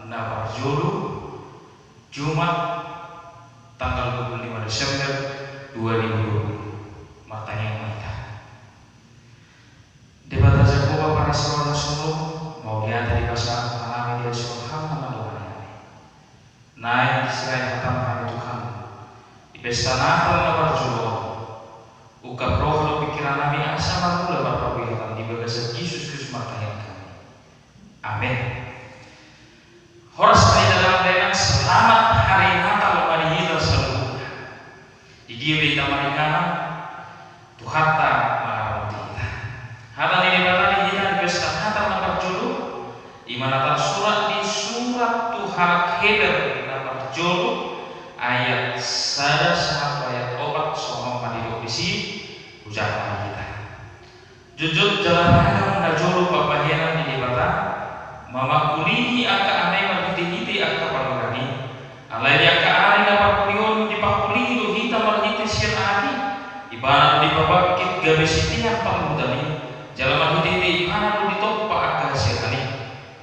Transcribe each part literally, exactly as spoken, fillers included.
na parjolo, Jumat tanggal dua puluh lima Desember dua ribu dua puluh. Martangiang ma hita. Debata Jahowa parasi roha na sumurung, mauliate do i basa hanami di asi roham na mandongani hami. Naeng disirahon hatam hami Tuhan, di pesta Natal na parjolo on. Ungkap roha dohot pingkiran nami asa marmula marparbue hatam di bagasan Jesus Kristus martangiang hami. Amen. Horas ma hita dainang, selamat hari Natal ma di hita saluhutna. Di dia pe hita maringanan, Tuhanta mangaramoti hita. Hata ni Debata di hita di pesta Natal na parjolo, i ma na tarsurat di surat tu halak Heber na parjolo, ayat sada sahat tu ayat opat, songon on ma didok disi. Hujalo ma hita. Jotjot jala ragam na jolo pambahenan ni Debata, mamangkulihi angka anak i marhitehite angka pandohan i. Alai di angka ari na parpudi on dipangkulihi do hita marhite sian Anak i. Ibana do dipabangkit gabe sitean panguhutan i, jala marhitehite Ibana do ditompa angka hasiangan i.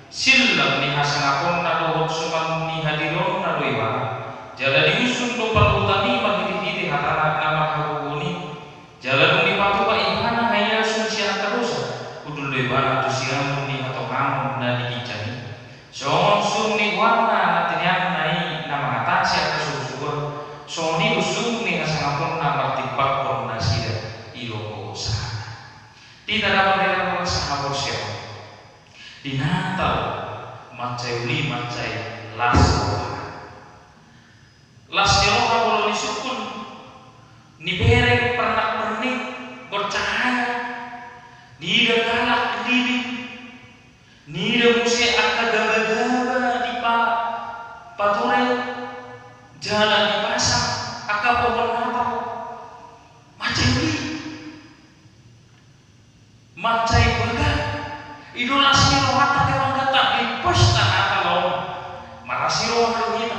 Sillang ni hasangaponna dohot suman ni hadironna do Ibana, jala diusung do panguhutan i marhitehite hatana na marhagogoon i. Jala dung dipatupa Ibana haiason sian angka dosa, hundul do Ibana tu siamun ni hatongamon na di ginjang i. Songon sung ni goarna na tineanna i na mangatasi angka surusuruan, songon i do sung ni hasangaponna martimbangkon nasida i do sahana. Di tadamon dainang dongan sahaporseaon, di Natal mansai uli, mansai las roha. Las ni roha molo disungkun, nibereng pernak-pernik, gorsahaya, niida halak liling, niida muse angka gabagaba di pa-, pature, jala dipasang angka pohon Natal. Mansai uli. Mansai baga. I do las ni rohanta angka amang inang di pesta Natal on. Marasi roha do hita.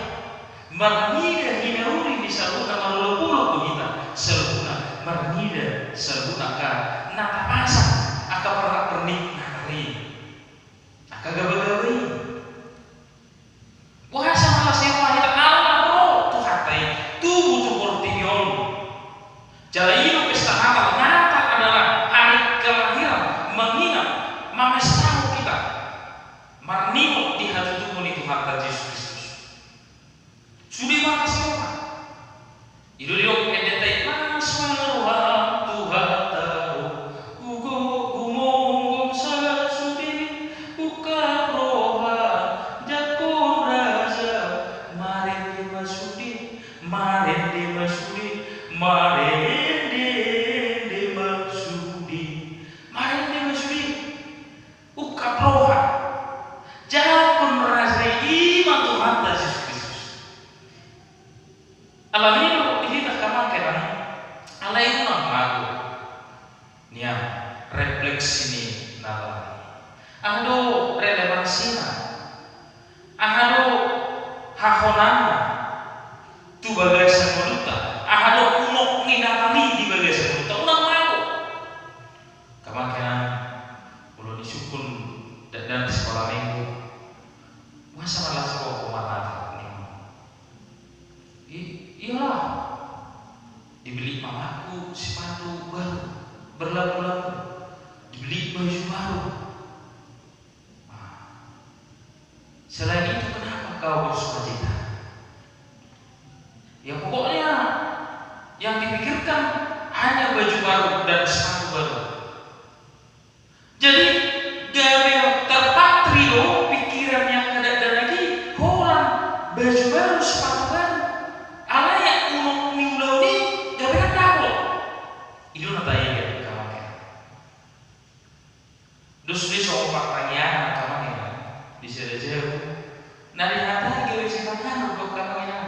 Marnida hinauli ni saluhutna, marolopolop do hita saluhutna. Marnida saluhutna angka na tapasang, angka pernak-pernik Natal i, angka gabagaba i. Boasa ma las ni roha hita? Ala ro Tuhanta i tubu tu portibi on. Jala i do pesta Natal. Natal adalah hari kelahiran, mengingat, mamestahon hita marningot di hatutubu ni Tuhanta Jesus Kristus. Sude ma las ni roha. I do didok endenta i, las ma roham Tuhanta ro, hugo-, humonggom sasude, ungkap roham jangkon raja, marende ma sude, marende ma sude, marende, ende ma sude, marende ma sude. Ungkap roha jangkon raja i, i ma Tuhanta Jesus Kristus. Alani do di hita angka amang inang, alai unang mago nian refleksi ni Natal i. Aha do relevansina? Aha do hahonanna tu bagasan ngolunta? Aha do unok ni Natal i di bagasan ngolunta? Unang mago. Angka amang inang, molo disungkun dakdanak sikola minggu, boasa ma las roha ho marnatal, ninna. I-, iyalah. Dibeli mamaku sepatu baru, berlambu-lambu. Dibeli baju baru. Nah, selain itu, kenapa kau bersukacita? Ya, pokoknya yang dipikirkan hanya baju baru dan sepatu baru. Jadi, gabe terpatri do pikiran ni angka dakdanak i holan baju baru, sepatu baru. Alai unok ni ulaon i gabe ndang dapot. I do na taida, angka amang inang. Dos do i songon partangiangan, angka amang inang, di sada jabu. Na dihatai gabe sipanganon do, angka amang inang.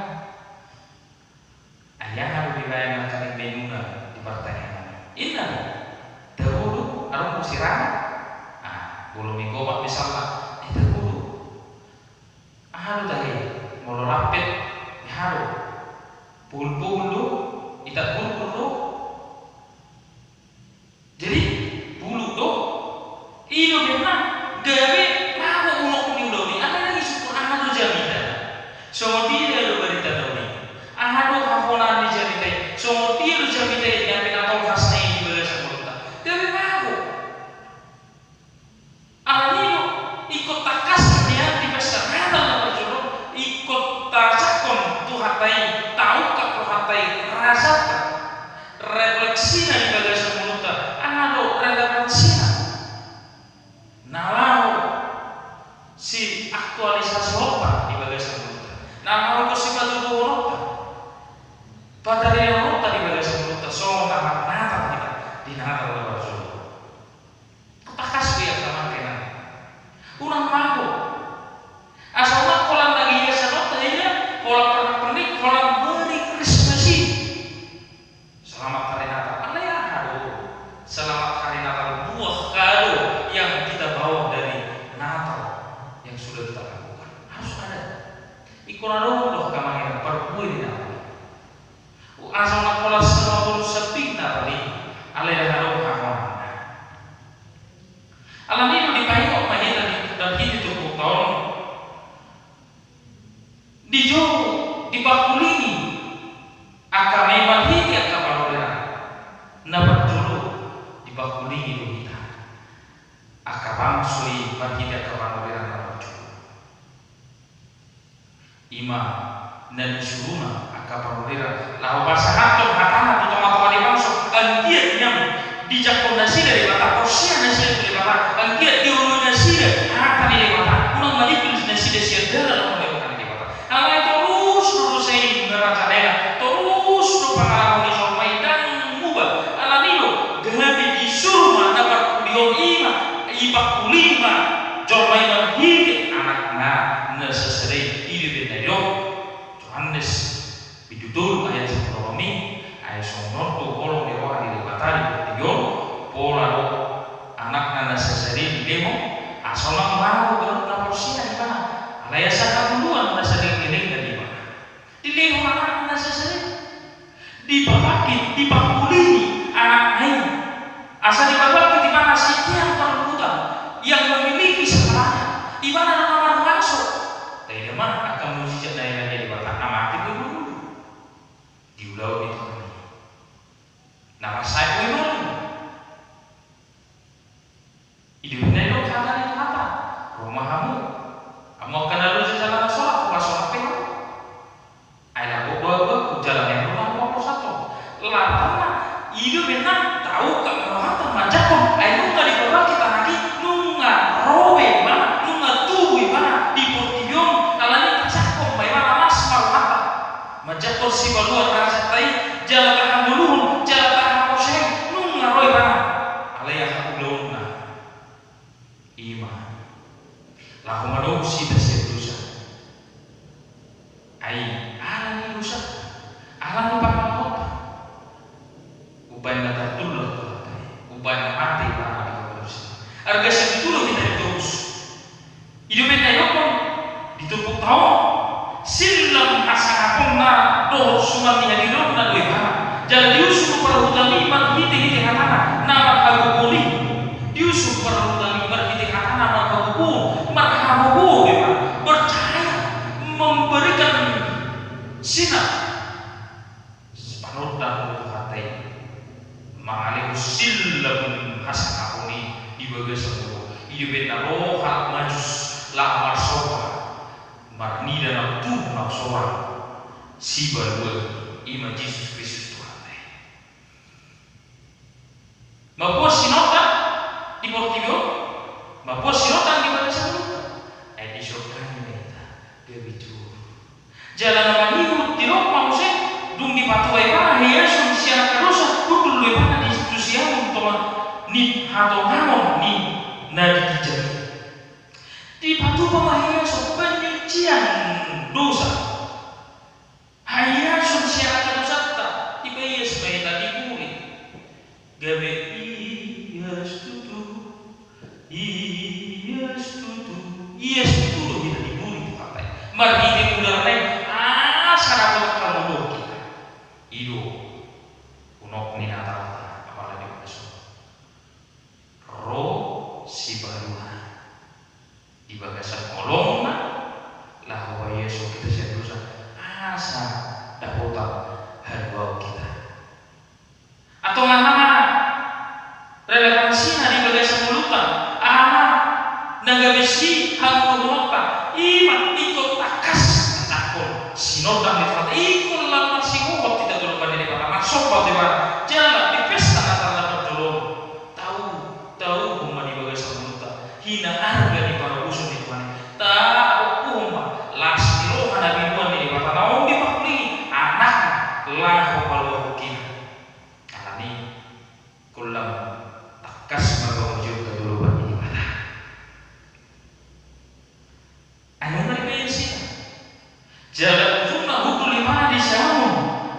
Ai aha do dibaen angka na imbaenmuna di partangiangan i? Ninna do, tabo do, adong muse ra. Ah, molo mie gomak misalna, eh, tabo do. Aha do tahe? Molo lampet, aha do? Pohul-pohul do, itak burkur do. Jadi, bulung do, i do ninna, gabe mago unok ni ulaon i, alai siaktualisasihononta di bagasan ngolunta. Na mangihut sipatuduhononta, patarihononta di bagasan ngolunta songon na marnatal hita di Natal na parjolo. Tangkas do i angka amang inang. Unang mago. Asa unang holan na giasanonta ia, holan pernak-pernik, holan Merry Christmas i. Selamat Hari Natal. Alai aha do Selamat Hari Natal? Buah kado yang kita bawa dari Natal yang sudah kita lakukan. Harus ada. Ingkon adong do angka amang inang parbue ni Natal. Asa unang holan sambing na paling, alai adong hamu. Alani i do dipaingot ma hita di, di turpukta on. Dijou, dipangkulingi angka na i marhite angka panurirang na parjolo, dipangkulingi do hita angka bangso i marhite angka panurirang na parjolo. I ma na nisuruna angka panurirang laho pasahathon hatana tu tonga-tonga ni bangso, anggiat nian dijangkon nasida Debata, porsea nasida tu Debata, anggiat dioloi nasida hata ni Debata, unang manipil nasida sian dalan na mangaleohon ni Debata. Alai torus do dosa i marajalela, torus do pangalaho ni jolma i ndang muba. Alani i do gabe disuru ma na parpudi on, i ma, dipangkulingi ma jolma i marhite Anakna na sasada i. I do umbahen na didok Johannes bindu tolu ayat sampulu onom i, ai songon on do holong ni roha ni Debata di portibi on, pola do Anakna na sasada i dilehon, asa unang mago ganup na porsea di ibana, alai asa hangoluan na saleleng ni ibana. Dilehon Anakna na sasada i. Dipabangkit, dipangkulingi Anakna i. Asa dipabangkit ibana sitiap parluhutan, yang memiliki segalanya. Ibana do na marbangso. Taida ma angka mujizat na dibahen Debata, na mate boi marunjuk. Diulahon i tu hami. Na marsahit boi marunjuk. I do umbahen na didok hata ni Tuhanta, ro ma hamu, hamu angka na loja jala na solang, holan solang pe hamu. Ai lambok do ahu, jala naeng do hamu mangkorhon. Lantaran i do umbahen na taungkap ma rohanta manjangkon, ai nunga dipabangkit Anak i, nunga ro be ibana, nunga tubu ibana di portibi on, alani i tajangkon ma ibana, las ma rohanta manjangkon sipaluat arajanta i, jala tahangoluhon, jala tahaporseai, nunga ro ibana. Alai aha ulaonna? I ma laho manogu hita sian dosa. Ai ala ni dosanta, ala ni pangalahonta, umbahen na tartulak Tuhanta i, umbahen na mate ibana di kayu salib. Arga sititi do hita ditobus. I do umbahen na didokkon di turpukta on, sillam hasangaponna dohot suman ni hadirionna do ibana. Jala diusung parhutam i marhitehite hatana na marhagogoon i. Diusung parhutam i marhite hatana marhagogoon, marhagogoon do ibana. Bercahaya, memberikan sinar. Panondang do Tuhanta i mangalehon sillam hasangapon i di bagasan ngolu. I do umbahen na ro halak Majus laho marsomba, marnida na tubu na sorang, sipalua i, i ma Jesus Kristus Tuhanta i. Mamboan sinondang di portibi on, mamboan sinondang di bagasan ngolunta. Ai disondang i ma hita gabe tubu. Jala na mangihut didok ma muse, dung dipatupa ibana haiason sian angka dosa, hundul do ibana di, tu siamun tonga ni hatongangon ni na di ginjang i. Dipatupa ma haiason penyucian dosa. Haiason sian angka dosanta, dipaias ma hita, dipuri. Gabe ias tutu, ias tutu, ias tutu do hita dipuri Tuhanta i. Marhite mudarna i, asa dapotan hamuliaon hita. I do unok ni Natalta apala di bagasan on. Ro sipalua di bagasan holongna, laho paiason hita sian dosa, asa dapotan haluaon hita. Antong aha ma relevansina di bagasan ngolunta? Aha ma na gabe sihangoluhononta? I ma ingkon tangkas tadok sinondang ni Tuhanta, ingkon lam marsihohot hita tu Debata, marsomba tu Debata, jala di pesta Natal na parjolo on, tau, tauhon ma di bagasan ngolunta hinaarga ni parobuson ni Tuhan i.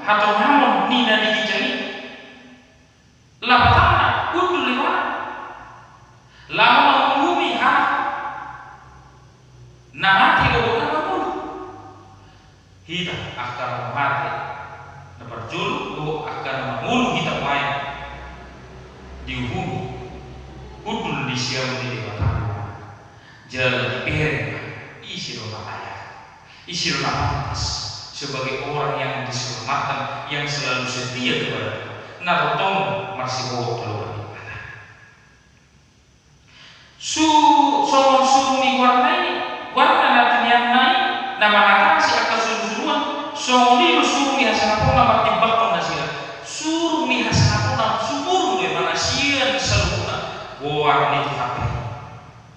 hatongamon ni na di ginjang i. Lapatanna, hundul ibana laho manguhumi halak na mate dohot na mangolu. Hita angka na mate, na parjolo dohot angka na mangolu hita nuaeng diuhumi hundul di siamun ni Debata. Jala dibereng ma ise do na layak, ise do na pantas sebagai orang yang diselamatkan, yang selalu setia kepada Tuhan. Na tongtong marsihohot tu lomo ni Debata. Su-, songon suru ni goarna i, goarna na tinianna i, na mangatasi angka surusuruan, songon i do suru ni hasangaponna martimbangkon nasida. Suru ni hasangaponna sumurung do ibana sian saluhutna goar ni Tuhanta i.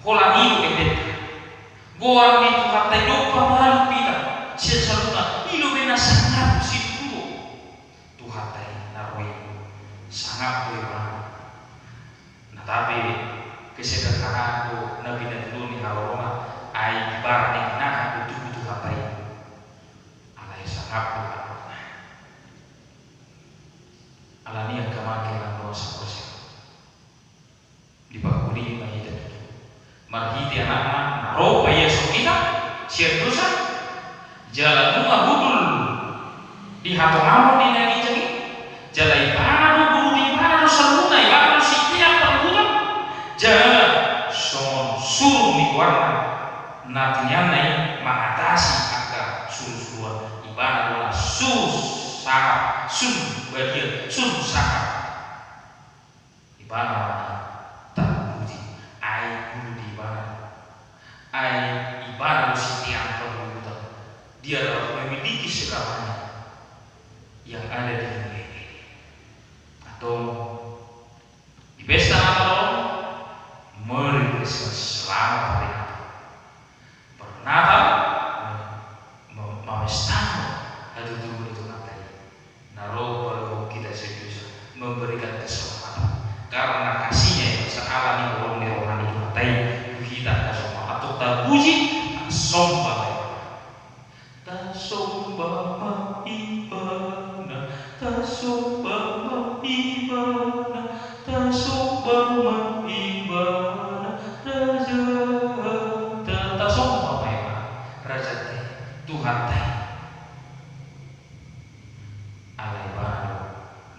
Holan i do endenta. Goar ni Tuhanta i do pamalum hita sian saluhutna, i do umbahen na sangap situtu. Tuhanta i na ro i, sangap do ibana. Na tape kesederhanaan do na pinatuduhon ni harorona, ai ibana na ginahan do tubu Tuhanta i. Alai sangap do harorona. Alani i angka amang inang dongan saporseaon, dipangkuli ma hita tutu marhite Anakna na ro paiason hita sian dosa, jala nunga hundul di hatongamon ni na ginjang i. Jala ibana do guru ni ibana do saluhutna, ibana do sitiap parluhutan. Jala songon suru ni goarna na tinianna i mangatasi angka surusuruan, ibana do na sun sangap, sun badia, sun sangap. Ibana ma na tarpuji, ai guru ni ibana do. Ai ibana do sitiap parluhutan. Dia lah memiliki segalanya yang ada di dunia ini. Antong di pesta Natal on, mari bersama-sama hari Natal. Bernatal, me-, me-, mamestahon hatutubu ni Tuhanta i. Na ro paluahon hita sian dosa, memberikan keselamatan. Karena kasihnya yang besar, ala ni holong ni roha ni Tuhanta i tu hita, tasomba, antong tapuji, tasomba ma ibana. Tasomba ma ibana, tasomba ma ibana, tasomba ma ibana, raja. Ta-, tasomba ma ibana, raja i, Tuhanta i. Ala ibana do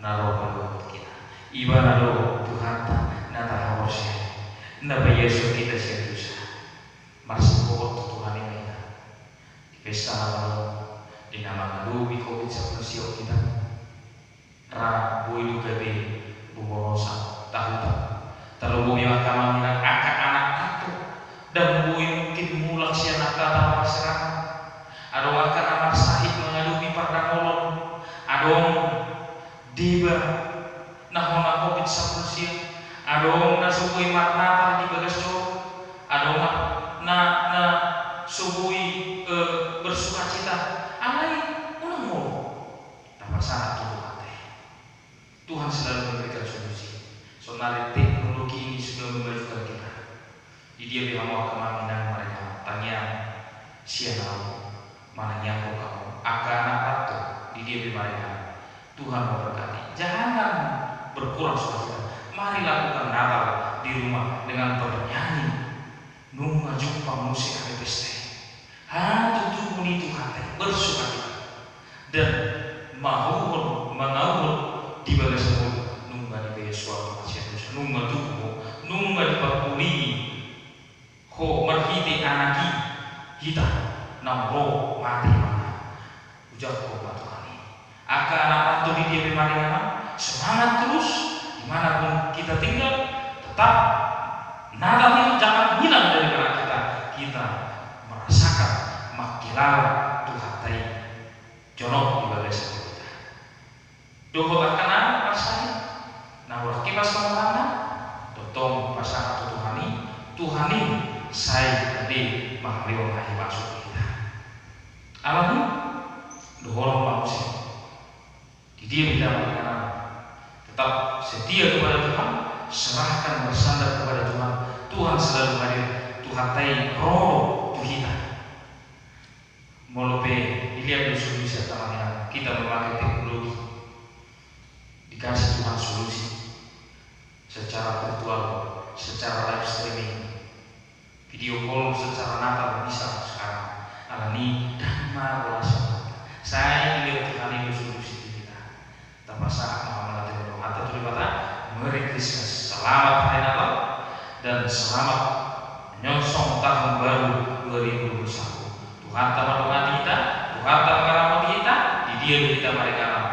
na ro paluahon hita. Ibana do Tuhanta na tahaporseai, na paiason hita sian dosa. Marsihohot tu Tuhan i ma hita. Di pesta Natal on, di na mangadopi covid sampulu sia on hita. Ra boi do gabe boborosan, tahutan. Tarlumobi ma angka amang inang, angka anak tantu. Ndang boi mungkin mulak sian angka tano parserangan. Adong angka na marsahit mangadopi pardanolon. Adong deba na hona covid sampulu sia. Adong na so boi marnatal di bagas joro. Adong na, na, na so boi, eh, bersukacita. Alai unang olo. Tapasahat tu Tuhanta i. Tuhan selalu memberikan solusi. Saonari teknologi ini sudah memajukan kita. Di dia be hamu angka amang inang maringanan, tangiang sian ahu manangiangkon hamu angka anak tantu, di dia be maringanan. Tuhan memberkati. Jangan berkurang sukacita. Mari lakukan Natal di rumah dengan bernyanyi. Nunga jumpang muse ari pesta i. Hatutubu ni Tuhanta i, bersukacita. Dan mauhon, mangauhon di bagasan ngolu, nunga dibaen suang hamu sian dosa, nunga tubu ho, nunga dipangkuli ho marhite Anak i hita, naung ro mate ibana. Ujungkon ma Tuhan i. Angka anak tantu di dia pe maringanan, semangat terus, di mana pun kita tinggal, tetap Natal itu jangan hilang dari benak kita. Kita merasakan, mangkilala Tuhanta i jonok di bagasan ngolu ta. Dohot angka na marsahit, na hurang hipas pamorangna, tongtong pasahat tu Tuhan i, Tuhan i sai ate mangalehon hahipason tu hita. Alani i, dohonon ma muse, di dia pe hita maringanan, tetap setia kepada Tuhan, serahkan, bersandar kepada Tuhan. Tuhan selalu hadir, Tuhanta i ro tu hita. Molo pe dilihat do solusi, angka amang inang, kita memakai teknologi Ni dang ma bolas hata. Sai dilehon Tuhan i dos-dos i tu hita. Tapasahat ma hamu na tebo hata tu Debata. Merry Christmas, selamat hari Natal, dan selamat menyongsong tahun baru dua ribu dua puluh satu. Tuhanta mandongani hita, Tuhanta mangaramoti hita, di dia do hita mardalan,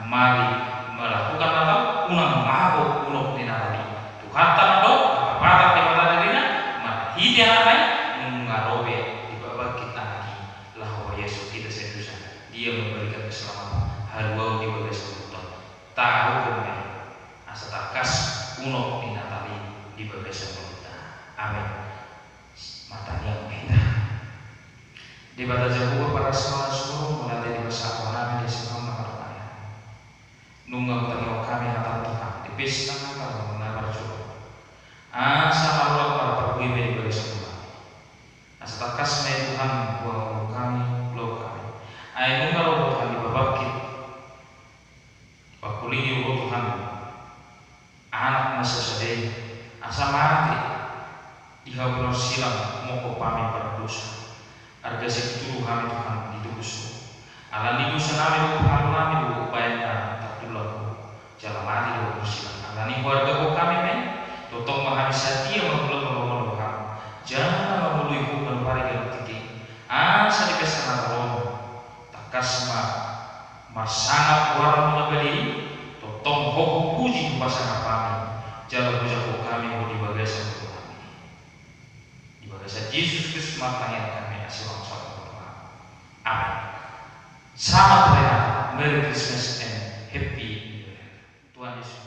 mari melakukan Natal, unang mabok unok ni Natal i. Tuhanta mandok, Bapa, Debata dirina, marhite Anakna i, nunga ro be dipabangkit Anak i, laho paihashon hita sian dosa. Dia memberikan keselamatan, haluaon di bagasan ngolunta. Taruhon ma i, asa tangkas unok ni Natal i di bagasan ngolunta. Amen. Martangiang ma hita. Debata Jahowa parasi ma na sumurung, mauliate dipasahat hami di asi Ho na mardongan i. Nunga hutangihon hami hataM Tuhan, di pesta Natal na parjolo. Asa marulak marparbue ma i di bagasan ngolunami. Asa tangkas ma i Tuhan huhut hami, huhut hami. Ai nunga ro Ho Tuhan dipabangkit. Pangkulingi Ho Tuhan Anak na sasada i, asa mate di hau pinarsilang mongkop hami pardosa. Arga situru hami Tuhan ditobus Ho. Alani dosanami dohot pangalualuannami do baen na tartulak Ho. Jala mate di hau pinarsilang. Alani i huargahon hami ma i, tongtong ma hami satia mangulak mangulak Ho. Jala mangoloi Ho ganup ari ganup tingki. Asa di pesta Natal on tangkas ma marsangap goarMu na badia i, tongtong Ho hupuji hupasangap hami, jala hujalo hami Ho di bagasan ngolunami. Di bagasan Jesus Kristus martangiang hami, asi ma hami sahat tu Ho Tuhan. Amen. Selamat hari Natal, Merry Christmas and Happy New Year. Tuhan Yesus